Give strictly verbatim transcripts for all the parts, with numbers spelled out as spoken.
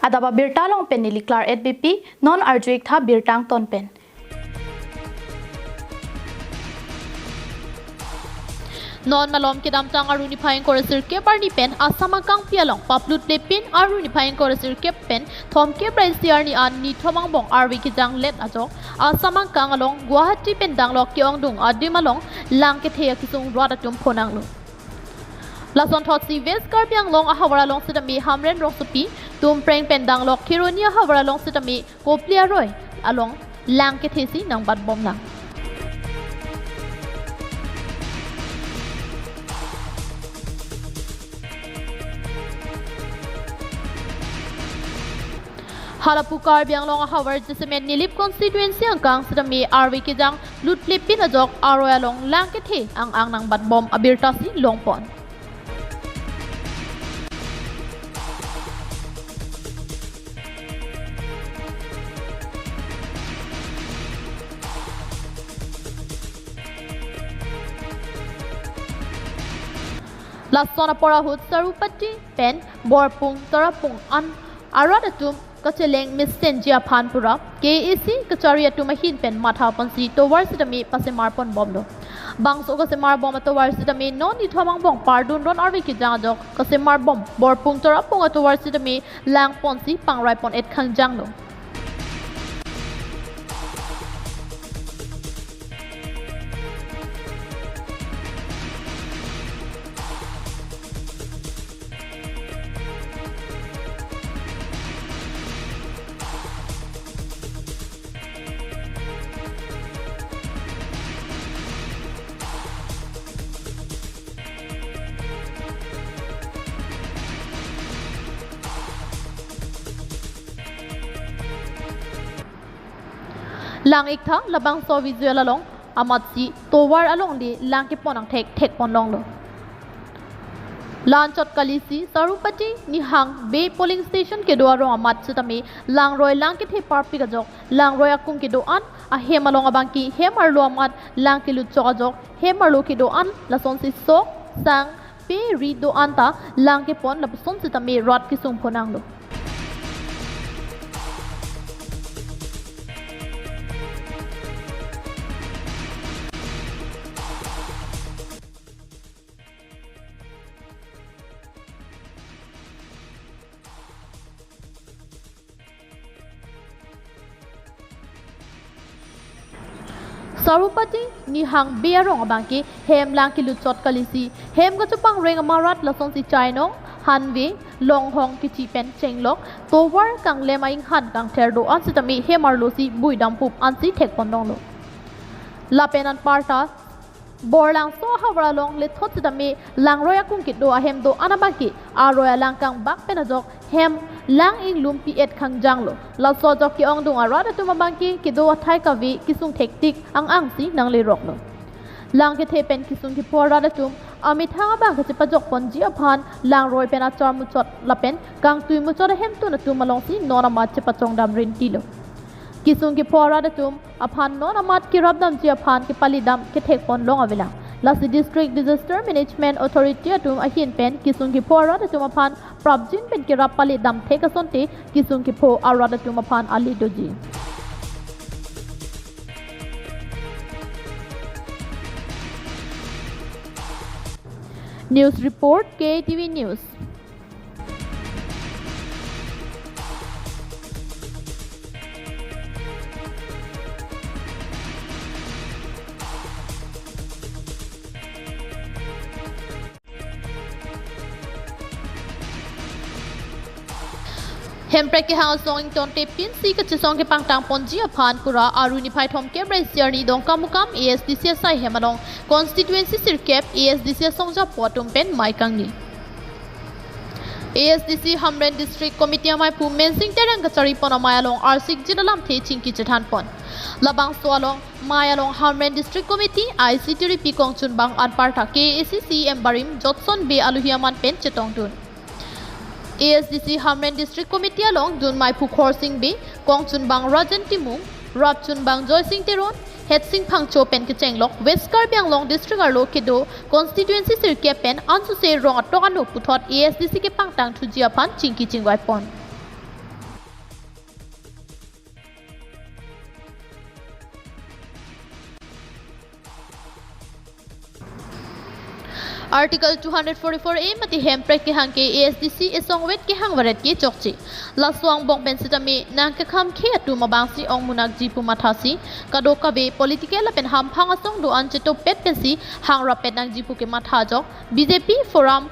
Adap abirta along pen neli Claret Beypi, non arju-ik tha birta angton pen. Non malom kedamtang Aru niphai ingkoi ra sirkep arni pen Assam akangpi along paplutplepin Aru niphai ingkoi ra sirkep pen thomkep ra isi arni an nithom angbong arve kejanglet ajok Assam akang along Guwahati pen danglok ke-ongdung adim along lang kethe akesung rat atum phonanglo. Lasonthotsi West Karbi Anglong ahavar along sitame Hamren rongsopi, Tumpreng pen danglok Kheroni ahavar along sitame Kopili aroi along lang kethesi nangbatbomlang. Halapu Karbi Anglong ahavar jasemet Nilip constituency angkang sitame arve kejang lutplepin ajok aroi along lang kethe ang-ang nangbatbom abirtasi longpon. Lason apor ahut Sarupati pen Borpung Tarapung an arat atum kacheleng mesenji aphan pura K A A C kachari atum ahin pen matha ponsi tovar sitame pasemar ponbomlo. Bangso kasemar bom atovar sitame non nithom angbong pardun ron arve kejang ajok kasemar bom Borpung Tarapung atovar sitame lang ponsi pangrai pon-et khangjanglo. Lang-ik tha labangso visual along amatsi tovar along le lang kepon angthek thekponlonglo. La-anchot kalisi Sarupati Nihang Bey polling station kedo arong amat sitame langroi lang kethe parpik ajok langroi akung kedo-an ahem along abangke hem arlo amat lang kelutchok ajok hem arlo kedo-an lasonsi sok sang pe ri do-an ta lang kepon lapuson sitame rat kesung phonanglo. Sarupati Nihang Bey arong abangke hem lang kelutchot kalisi hem kachopangreng amarat lasonsi Chainong, Hanve, Longhong kechi pen chenglok tovar kanglem a-inghan kangther do-an sitame hem arlosi buidam pup ansi thekponlonglo. Lapen anparta Borlangso ahavar along lethot sitame langroi akung kedo ahem do-an abangke aroi alang kangbak pen ajok hem lang inglumpi-et khangjanglo. Laso ajok ke-ongdung arat atum abangke kedo athai kave kesung thektik ang-angsi nangleroklo. Lang kethe pen kesung kepho arat atum amethang abang kachepajok ponji aphan langroi pen achar muchot lapen kangtui muchot ahemtun atum alongsi non amat chepachongdam rintilo. Kesung kepho arat atum aphan non amat kerapdamji aphan kepalidam kethekponlong avelang. Lasi District Disaster Management Authority atum ahin pen kesung kepho arat atum aphan prapjin pen kerap palidam thek asonte kesung kepho arat atum aphan ale doji. News report, K A T V News. Hemprek kehang asong ingtonte pinsi kachesong kepangtang ponji aphan pura Aru niphai thomkep ra isi arni Dongkamukam A S D C asai hem along constituency sirkep A S D C asongjapo atum pen mei kangni. A S D C Hamren District Committee amei pu Mensing Terang kachari pon amei along arsikjit alamthe chingki chethan pon. Labangso along mei along Hamren District Committee I C tiripi kongchunbang anparta K A A C C E M barim Jotson Bey aluhi aman pen chetongdun. A S D C Hamren District Committee along dunmei pu Khorsing Bey, kongchunbang Rajen Timung, rapchunbang Joysing Teron, Hetsing Phangcho pen kechenglok West Karbi Anglong District arlo kedo constituency sirkep pen ansose rong atok ano puthot A S D C kepangtang thuji aphan chingki chingvai pon. Article two hundred forty-four A mate hemprek kehang ke A S D C esong vet kehang varet ke chokche. Laso angbong pen sitame nangkekhamkhe atum abangsi ongmunakji pu mathasi kadokave political lapen hamphang asong do-an chetopet pensi hangrapet nangji pu kematha ajok B J P Forum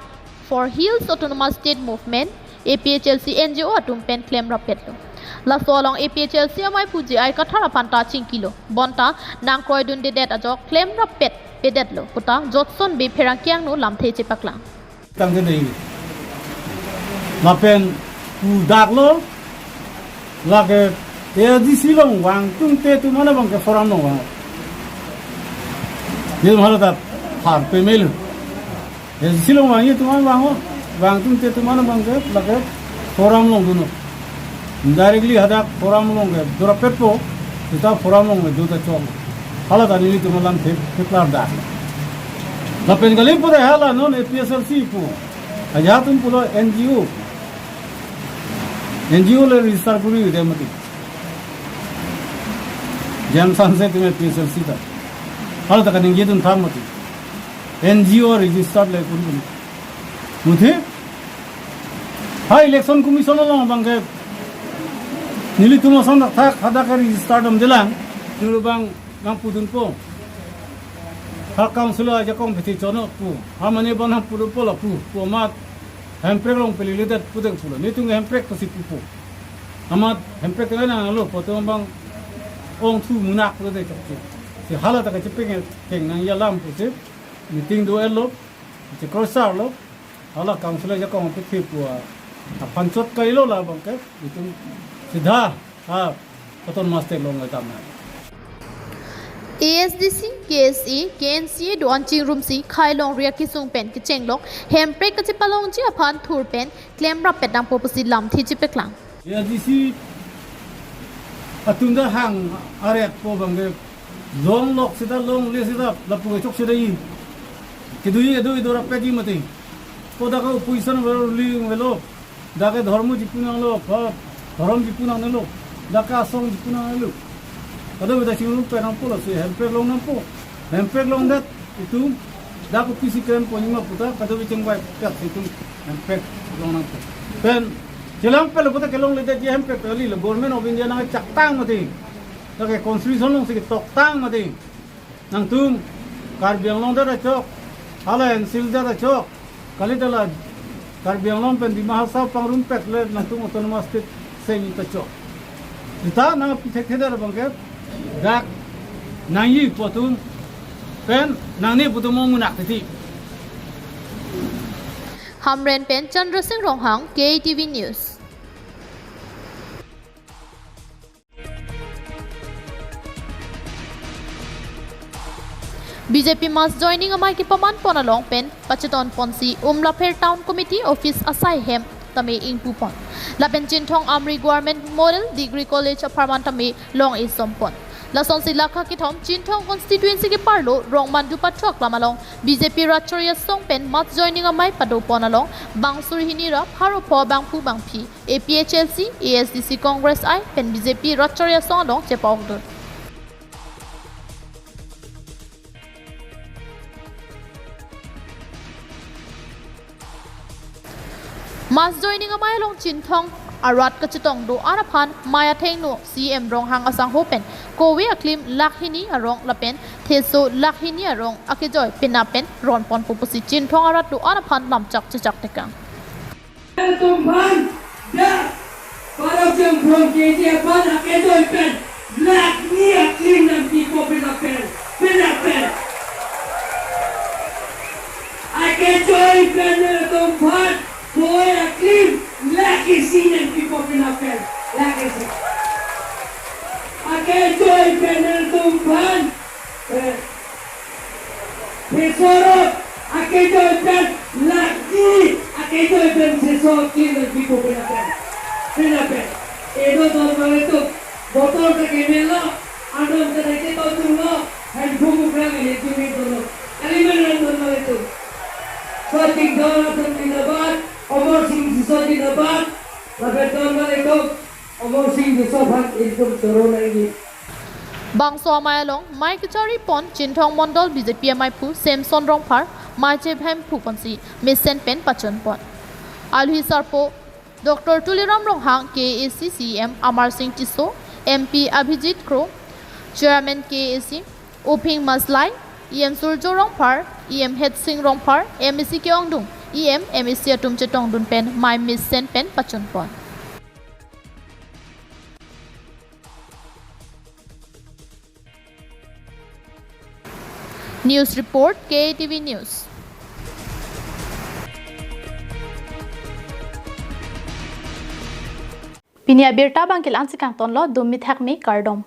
for Hills Autonomous State Movement, A P H L C N G O atum pen klemrapetlo. Laso along A P H L C amei pu J I Kathar aphan ta chingkilo. Bonta nangkroidundedet ajok klemrapet pedetlo puta Jotson Bey pherangke angno lamthe chepaklang. Tangte dei. Lapen pudaklo, lake A S D C along vangtungte atum mana abangke forum along vang. Ye mana ta phar pemelo. A S D C along vangji atum mana vang, vangtungte atum mana abangke lake forum along dunlo. Indirectly hadak forum along ke dorapetpo, sita forum along ke do ta chok. Hala ta nelitum alam thek, thek klardak. Lapen kali pura hala non A P H L C pu. Ajat atum pulo N G O. N G O le register kuri de mati. Jam sanse atum A P H L C ta. Hala ta kaningje dun tham mati. N G O register le kuri. Muthe? Ha Election Commission along abangke nelitum ason dak thak hadak register damdelang, nuru abang nangpudunpo. Ha council ajakong piti chono pu. Ha mane abang nangpudunpo lapu. Pu amat hemprek along peliledet pudeng pulo. Nelitum hemprek pasi pupo. Amat hemprek tengah nanglo pu atum abang ongthu munak pulo de chokche. Si hala ta kachepeng keng nangji alam pusi meeting do-etlo. Chekroi-sarlo. Hala council ajakong aphi pu aphan chot kailo la abangke itum sidha ha Autonomous State along le damnang. A S D C, K S A, K N C A do-an chingrumsi khai longri akesung pen kechenglok hemprek kachepalongji aphan thur pen klemrapet nangpo pusi lamthe chepaklang. A S D C atum ta hang aretpo abangke longlok seta longle seta lapu kechok seta i. Kedui kedui dorapetji mati. Ko dak ke opposition avelo, ruling avelo. Dak ke dhormo chipu nanglo, pa dhorom chipu nangnelo. Dak ke asong chipu nangnelo. Kadokave ta chingrum pen nangpo lasi hemprek long nangpo. Hemprek longdet itum dak ke P C klempo nima puta kadokave chingvai pet itum hemprek long nangpo. Pen chelangpetlo puta kelongledetji hemprek kalilo, Government of India nangchaktang mati. Dak ke constitution alongsi ketoktang mati. Nangtum Karbi Anglong det achok, hala N C L det achok, kalite la Karbi Anglong pen Dima Hasao pangrumpet le nangtum Autonomous State seng ta chok. Sita nangpi thekthedet abangke dak nangji pu atum pen nangne pu atum ongmunak titi. Hamren pen Chandra Singh Ronghang, K T V News. B J P mass joining amei kepaman pon along pen pachetong ponsi Umlapher Town Committee office asai hem tame ingpu pon. Lapen Chinthong Amri Government Model Degree College apharman tame long-e som pon. Lasonsi lakha kethom Chinthong constituency keparlo Rongmandu Pathu aklam along B J P rat chori asong pen mass joining amei pado pon along bang suri hini ra pharo pho bangphu bangphi A P H L C, A S D C, Congress I pen B J P rat chori asong along chepa-okdun. Mass joining amei along Chinthong arat kachetong do-an aphan mei athengno C M Ronghang asangho pen kove aklim lakh hini arong lapen theso lakh hini arong akejoi penap pen ron ponpo pusi Chinthong arat do-an aphan lamchak chechak tekang. Atum aphan dak Parok Jangphong K G aphan akejoi pen lakh ni aklim nangpipo penap pen, penap pen. Akejoi pen atum aphan kove aklim lakh isi nangpipo penap pen, lakh isi. Akejoi pen atum aphan, eh, theso arong akejoi pen lakh ni akejoi pen theso aklim nangpipo penap pen. Penap pen. Edo dorbar atum, botol ta kemelo, adon ta neke to tunglo, handphone ukra nge jumi tono. Kaliman dorbar atum. Sotik Dona Dona Zindabad, Amar Singh Tisso Zindabad, lapen dorbar atum, Amar Singh Tisso aphan ingtum choro nangji. Bangso amei along mei kechari pon Chinthong Mondol B J P ameiphu Samson Rongphar, maiche bhemphu ponsi mesen pen pachun pon. Alohi sarpo Doctor Tuliram Ronghang, K A A C C E M Amar Sing Tisso, M P Abhijit Kro, Chairman K A A C, Uphing Maslai, E M Surjo Rongphar, E M Hetsing Rongphar, M A C ke-ongdung, E M, M A C atum chetongdun pen mai mesen pen pachun pon. News report, K A T V News. Pini abirta abang ke la-ansi kangtonlo, dumi thakmi, kardom.